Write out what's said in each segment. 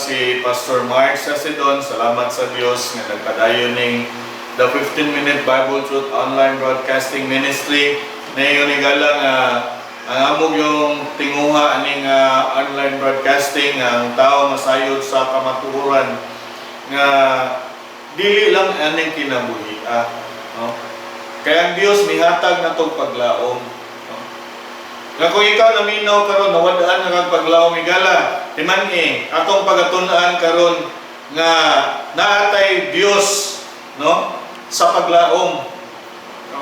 si Pastor Mark Sasidon. Salamat sa Dios nga nagpadayon ning the 15-minute Bible Truth Online Broadcasting Ministry. Ngayon, higala, nga ang among yung tinguha aning online broadcasting, ang tao masayod sa kamatuoran nga dili lang aning kinabuhi, no? Kaya ang Dios mihatag natog paglaom, no? Nga kung ikaw naminaw karon, nawadaan nga kag paglaom, higala, timan-i atong pagatun-an karon nga naatay Dios, no, sa paglaom, no?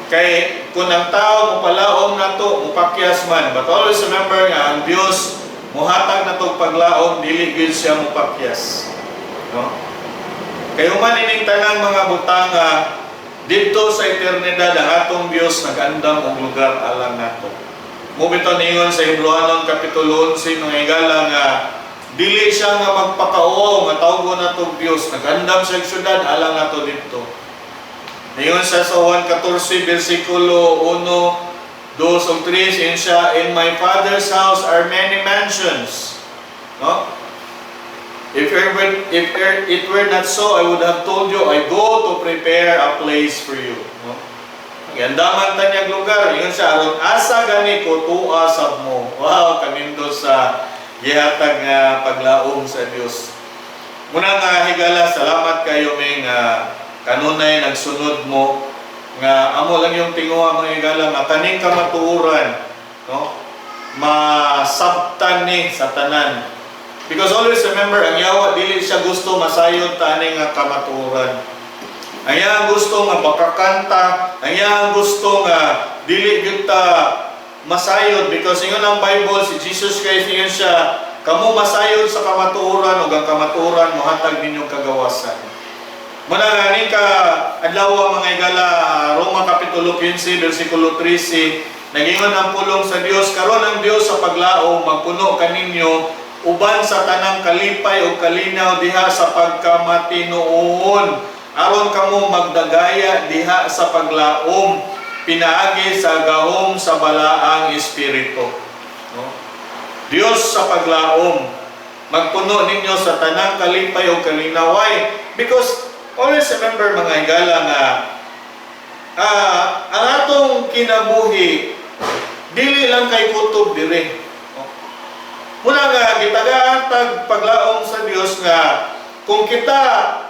Kay kung ang tao mopalaom nato, mopakyas man, but always remember nga ang Dios mohatag natog paglaom, dili gyud siya mopakyas, no? Kay human ining tanang mga butanga didto sa eternidad, ang atong Dios nag-andam og lugar alang nato. Mao bitaw ningon sa Hebreohanon kapitulo 11, mga higala, nga dili siya nga magpakauwaw nga tawgon nato Dios, nag-andam siya og syudad alang nato didto. Ningon siya sa Juan 14 bersikulo 1, 2 ug 3, ingon siya, "In my Father's house are many mansions." No? If it were not so, I would have told you, I go to prepare a place for you." No? Giandaman ta niya lugar. Ingon siya, aron asa gani ko, tua sab mo. Wow, kanindot sa gihatag nga paglaom sa Dios. Muna nga, higala, salamat kayo may nga kanunay nagsunod mo nga amo lang yung tinguha, mga higala, nga kaning kamatuoran, no, masabtan ni sa tanan. Because always remember, ang yawa dili siya gusto masayod ta ani nga kamatuoran. Ang iyang gusto nga bakakan ta, ang iyang gusto nga dili gyud ta masayod because ingon ang Bible, si Jesus Christ, ingon siya, "Kamo masayod sa kamatuoran ug ang kamatuoran mohatag ninyong kagawasan." Muna nga ni ka adlaw, mga higala, Roma kapitulo 15 bersikulo 13, nagingon ang pulong sa Dios, "Karon ang Dios sa paglaom magpuno kaninyo uban sa tanang kalipay ug kalinaw diha sa pagkamatinuohon, aron kamo magdagaya diha sa paglaom pinaagi sa gahom sa Balaang Espiritu." No? Dios sa paglaom magpuno ninyo sa tanang kalipay ug kalinaw. Why? Because always remember, mga higala, nga ang atong kinabuhi dili lang kay kutob dire. No? Muna nga gitagaan tag paglaom sa Dios nga kung kita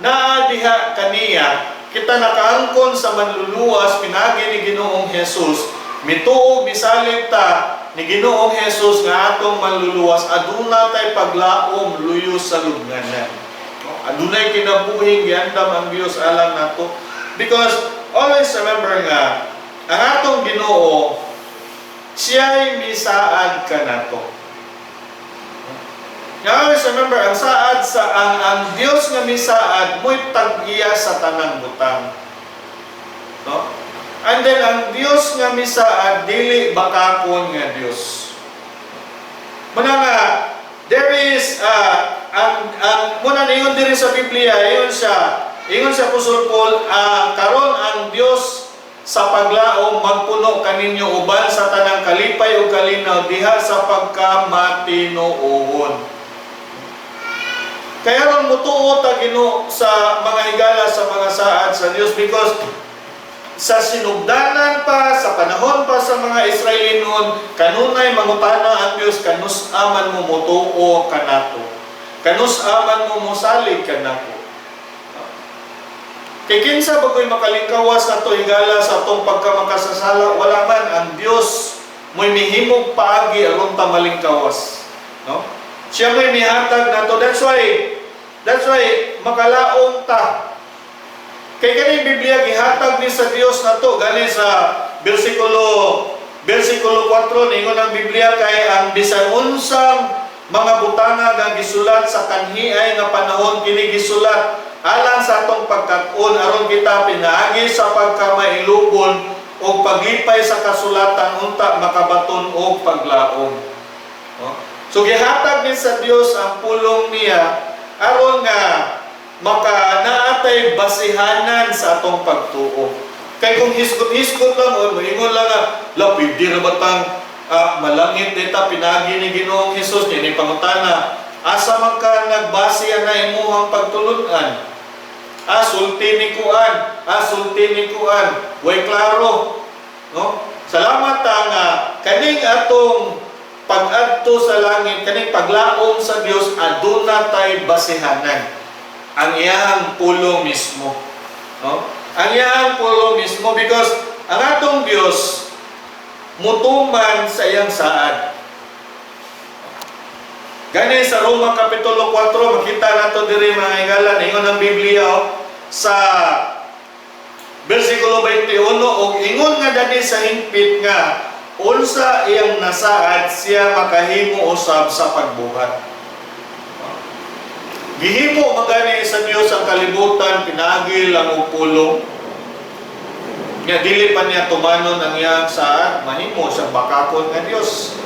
naa diha kaniya, kita nakaangkon sa manluluwas pinaagi ni Ginoong Jesus, mituo, misalig ta ni Ginoong Jesus nga atong manluluwas, aduna tay paglaom luyo sa lubnganan. No? Adunay kinabuhing giandam ang Dios alang nato. Because always remember nga ang atong Ginoo, siya'y misaad kanato. Nga always remember, ang saad sa ang Dios nga misaad mo'y tag-iya sa tanang butang. No? And then ang Dios nga misaad dili bakakon nga Dios. Muna nga there is ang muna ningon diri sa Biblia, ingon sa Apostol Paul, karon ang Dios sa paglaom magpuno kaninyo uban sa tanang kalipay ug kalinaw diha sa pagkamatinuohon. Kaya ron mutuo ta Ginoo sa mga higala sa mga saad sa Dios because sa sinugdanan pa, sa panahon pa sa mga Israelinon, kanunay mangutana ang Dios, "Kanus-a man mo motuo kanato? Kanus-a man mo mosalig kanako?" Kay kinsa bagoy makalingkawas nato, higala, sa atong pagkamakasasala? Wala man. Ang Dios mo'y mihimog paagi aron ta malingkawas. No? Siya mo'y mihatag nato. That's why makalaom ta. Kay kaning Biblia gihatag ni sa Dios nato. Gani sa bersikulo 4, ningon ang Biblia, "Kay ang bisan unsang mga butanga nga gisulat sa kanhiay nga panahon, kini gisulat alang sa atong pagkat-on, aron kita pinaagi sa pagkamailubon o paglipay sa kasulatan unta makabaton og paglaom." No? So gihatag ni sa Dios ang pulong niya aron nga maka naatay basihanan sa atong pagtuo. Kay kung hisgot-hisgot lang o moingon lang nga, "La, pwede ra ba tang malangit dita pinaagi ni Ginoong Hesus?" Ni pangutana. Asa man ka nagbase na imuhang pagtulunan? Ah, sulti ni kuan. Ah, sulti ni kuan. Way klaro. No? Salamat ta nga kaning atong pag-adto sa langit, kaning paglaom sa Dios, aduna tay basihanan. Ang iyang pulong mismo. No? Ang iyang pulong mismo because ang atong Dios mutuman sa iyang saad. Gani sa Roma Kapitulo 4, makita nato diri, mga higala, ingon ang Biblia, oh, sa versikulo 21, og ingon nga dani sa hingpit nga unsa iyang nasaad, siya makahimo usab sa pagbuhat. Gihimo man gani sa Dios ang kalibutan pinaagi lang og pulong. Nga dili pa niya tumanon ang iyang saad, mahimo siyang bakakon nga Dios.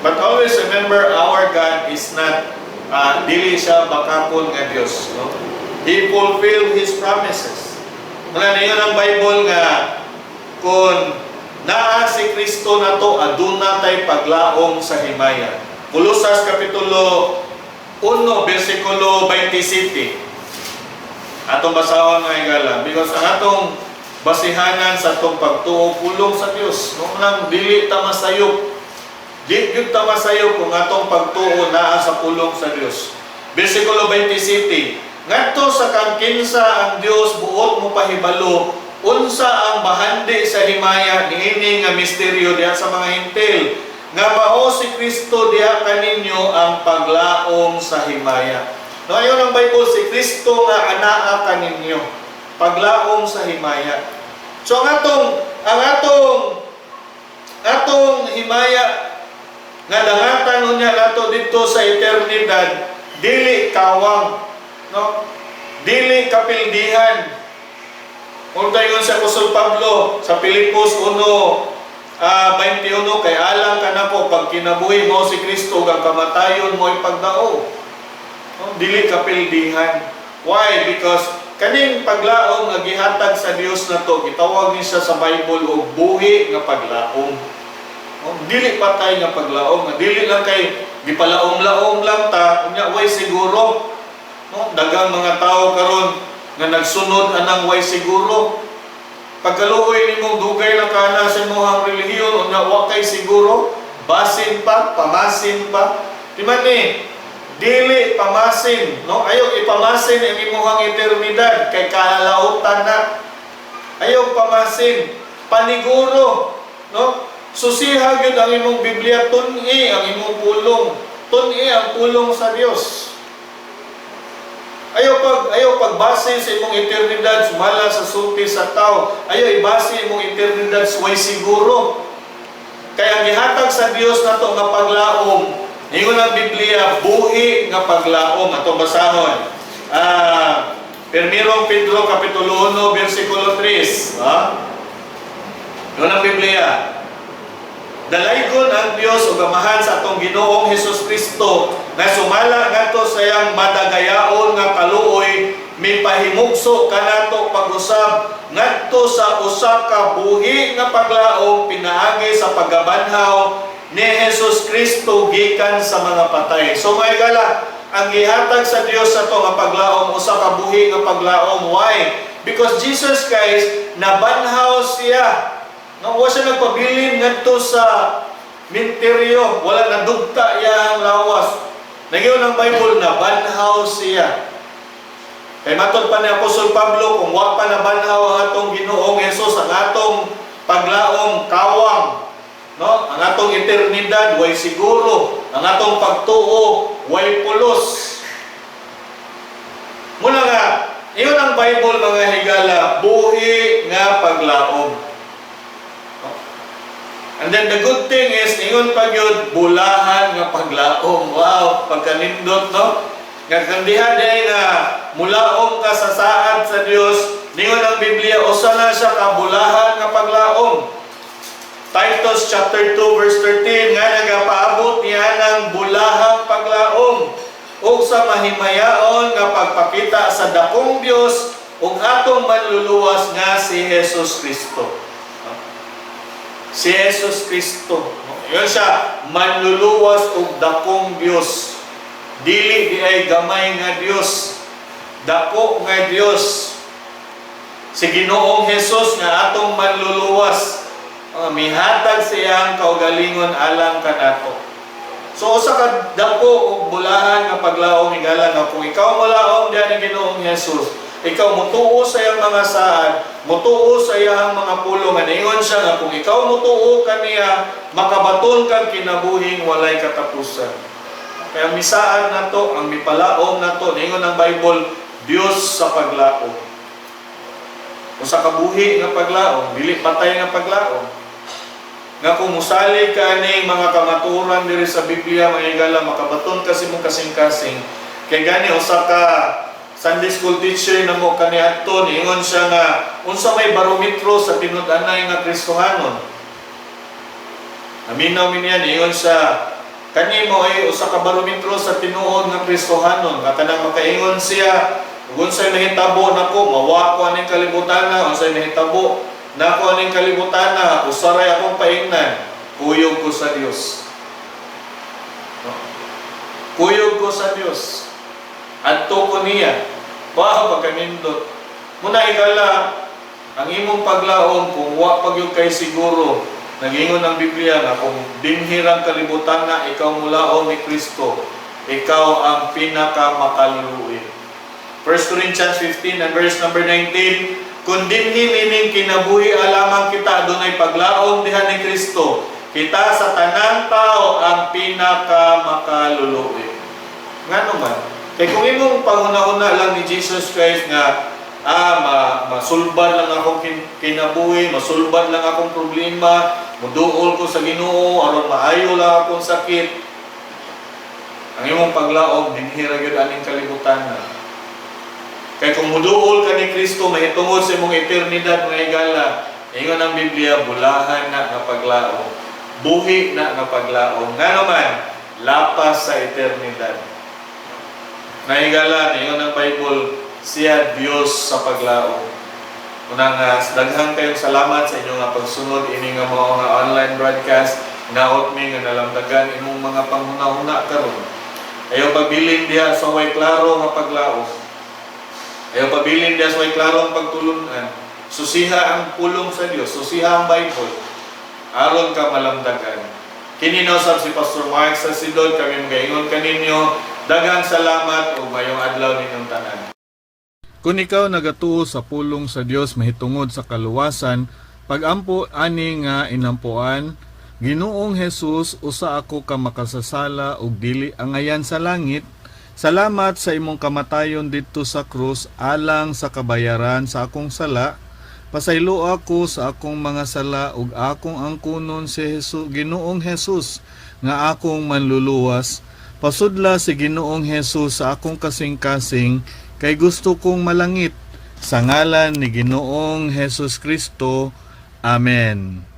But always remember, our God is not dili siya bakakon nga Dios, no? He fulfilled His promises. Mga niyon ang Bible nga kung naa si Kristo nato, aduna tay paglaom sa himaya. Kolosas Kapitulo 1 versikulo 27. Atong basahon, mga higala, because ang atong basihanan sa atong pagtuo, pulong sa Dios. No lang dili ta masayop. Di gyud ta masayop kung atong pagtuo naa sa pulong sa Dios. Versikulo 27. Ngadto sa kang kinsa ang Dios buot mo pahibalo unsa ang bahandi sa himaya niini nga misteryo diha sa mga Hentil, nga mao si Kristo diha kaninyo, ang paglaom sa himaya. No, ayon ang Bible, si Kristo nga anaa kaninyo, paglaom sa himaya. So ang atong himaya nga dangatan unya nato dito sa eternidad, dili kawang, no, dili kapildihan. Kung tayo sa Apostol Pablo sa Filipos 1 21, "Kay alang kanako pag kinabuhi mo si Kristo ug ang kamatayon mo'y pagdaog," no? Dili kapildihan. Why? Because kaning paglaom nga gihatag sa Dios nato, gitawag ni siya sa Bible og buhi nga paglaom, no? Dili patay nga paglaom, nga dili lang kay gipalaom-laom lang ta unya way siguro, no? Daghang mga tao karon nga nagsunod anang way siguro. Pagkaluoy nimong dugay lang kana sa imong relihiyon, unya wa kay siguro, basin pa, pamasin pa. Di man ni dili pamasin, no? Ayaw ipamasin ang imong eternidad kay kalautan na. Ayaw pamasin, paniguro, no? Susiha gyud ang imong Biblia, tun-i ang imong pulong. Tun-i ang pulong sa Dios. Ayaw pagbase sa imong eternidad sumala sa sulti sa tao. Ayaw ibase imong eternidad way siguro. Kaya ang gihatag sa Dios nato nga paglaom, ingon ang Biblia, buhi nga paglaom. Atong basahon. Primerong Pedro Kapitulo 1 versikulo 3. Ha? Ingon ang Biblia, "Dalaygon ang Dios ug Amahan sa atong Ginoong Hesus Kristo nga sumala ngadto sa iyang madagayaon nga kaluoy mipahimugso kanato pag-usab ngadto sa usa ka buhi nga paglaom pinaagi sa pagkabanhaw ni Jesus Kristo gikan sa mga patay." So mga higala, ang gihatag sa Dios sa ato nga paglaom, usa ka buhi nga paglaom. Why? Because Jesus Christ, nabanhaw siya. No, wa siya nagpabilin ngadto sa minteryo, wala nadugta iyang lawas. Nagyo ng Bible, nabanhaw siya. Kay matod pa ni Apostol Pablo, kung wa pa nabanhaw ang atong Ginoong Hesus, ang atong paglaom kawang, no? Ang atong eternidad way siguro, ang atong pagtuo way pulos. Muna nga, iyon ang Bible, mga higala, buhi nga paglaom. And then the good thing is, ingon pa gyud, bulahan nga paglaom. Wow, pagkanindot, no? Nga kandiha day nga mulaom ka sa saad sa Dios, ningon ang Biblia, usa na siya ka bulahan nga paglaom. Titus chapter 2 verse 13, nga nagapaabot niya ng bulahang paglaom ug sa mahimayaon nga pagpakita sa dakong Dios ug atong manluluwas nga si Jesus Kristo. Si Jesus Kristo. Yun siya, manluluwas ug dakong Dios. Dili diay gamay nga Dios, dako nga Dios. Si Ginoong Hesus nga atong manluluwas, mihatag sa iyang kaugalingon alang kanato. So usa ka dako ug bulahan nga paglaom, higala, nga kung ikaw molaom diha ni Ginoong Hesus, ikaw mutuo sa iyang mga saad, mutuo sa iyang mga pulong, nga niingon siya nga kung ikaw mutuo kaniya, makabaton kag kinabuhing walay katapusan. Kaya misaad nato, ang mipalaom nato, niingon ang Bible, Dios sa paglaom. Usa ka buhi nga paglaom, dili patay nga paglaom. Nga kung musalig ka ning mga kamatuoran diri sa Biblia, mga higala, makabaton ka sa imong kasing-kasing. Kay gani usa ka Sunday school teacher namo kaniadto, niingon siya nga unsa may barometro sa tinud-anay nga Kristohanon. Aminaw mi niya, niingon siya, kani mo ay usa ka barometro sa tinuod nga Kristohanon, nga kanang makaingon siya, ug unsay mahitabo nako, mawa ko aning kalibutan na, unsay mahitabo nako aning kalibutan na, usaray akong paingnan, kuyog ko sa Dios. No? Kuyog ko sa Dios. Adto ko niya. Wow, pagkanindot. Muna, higala, ang imong paglaom, kung wa pa gyud kay siguro, nagingon ang Biblia nga kung dinhi rang kalibutan na ikaw mulaom ni Kristo, ikaw ang pinakamakaluluoy. 1 Corinthians 15 and verse number 19, kung dinhi nining kinabuhi alamang kita adunay paglaom diha ni Kristo, kita sa tanang tao ang pinakamakaluluoy. Ngano man? Kay kung imong panghuna-huna lang ni Jesus Christ nga masulbad lang akong kinabuhi, masulbad lang akong problema, muduol ko sa Ginoo aron maayo lang akong sakit. Ang imong paglaom dinhi ra gyud aning kalibutan na. Kay kung muduol ka ni Kristo mahitungod sa imong eternidad, mga higala, ingon ang Biblia, bulahan na nga paglaom. Buhi na nga paglaom. Ngano man, lapas sa eternidad. Mga higala, ingon ang Bible, siya Dios sa paglaom. Unang daghang kayong salamat sa inyong nga pagsunod ini nga mao nga online broadcast. Naot mi nga nalamdagan imong mga panghuna-huna karon. Ayaw pabilin diha sa way klaro nga paglaom. Ayaw pabilin diha sa way klaro ang pagtulunan. Susiha ang pulong sa Dios, susiha ang Bible aron ka malamdagan. Kini na usab si Pastor Mark sa Sidon, kami magaingon kaninyo, daghang salamat ug mayong adlaw ninyong tanan. Kung ikaw nagatuo sa pulong sa Dios mahitungod sa kaluwasan, pagampo ani nga inampuan: Ginoong Jesus, usa ako ka makasasala ug dili angayan sa langit. Salamat sa imong kamatayon didto sa krus alang sa kabayaran sa akong sala. Pasaylo ako sa akong mga sala ug akong angkunon si Jesus, Ginoong Jesus, nga akong manluluwas. Pasudla si Ginoong Jesus sa akong kasing-kasing kay gusto kong malangit. Sa ngalan ni Ginoong Jesus Kristo. Amen.